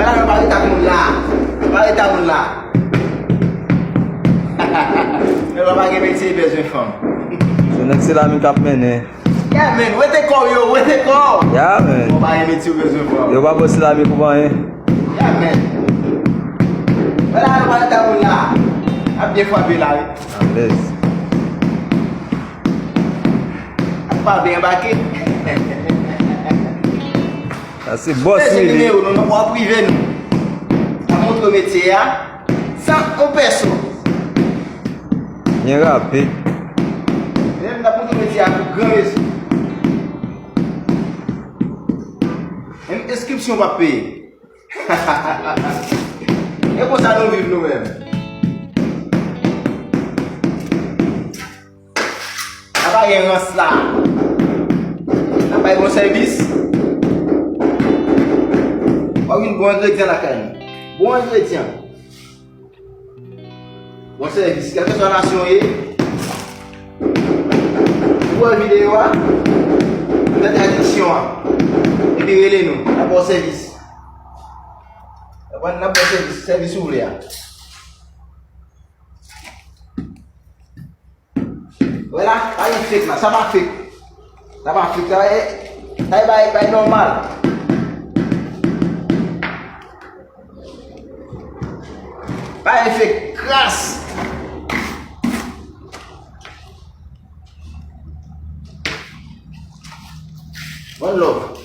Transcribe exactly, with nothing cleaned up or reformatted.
Ala, yo pa ret ak moun la. Yo pa ret ak moun la. Yo pa gen metye, bezwen fanm. Se nèg Selami k ap mennen. Yeah, man. Wete kò w yo, wete kò w. Yeah, man. Yo pa gen metye, bezwen fanm. Yo pa poste la mi pou anyen. Yeah, man. Wè la, yo pa ret ak moun la. Ap byen frape la, wi. Alèz. Ap pa byen anbake. Sa se bòs. Mezanmi, li. Nimewo nou, nou pa prive nou. N ap montre w metye a san yon pèso. Byen rapid. Menm n ap montre w metye a pou gran mezi. Menm enskripsyon w p ap peye. E konsa nou viv nou menm. N ap bay rans la. N ap bay bon sèvis. W ap jwenn bon engredyan lakay nou. Bon engredyan. Bon sèvis. Kèlkeswa nasyon w ye, ou wè videyo a, ou mete adiksyon an. Epi rele nou. N ap ba w sèvis. N ap ba w sèvis, sèvis ou vle a. Wè la, pa gen fake la, sa pa fake. Sa pa fake, sa e, sa e bay, bay nòmal. Pa gen fake, kras. One love.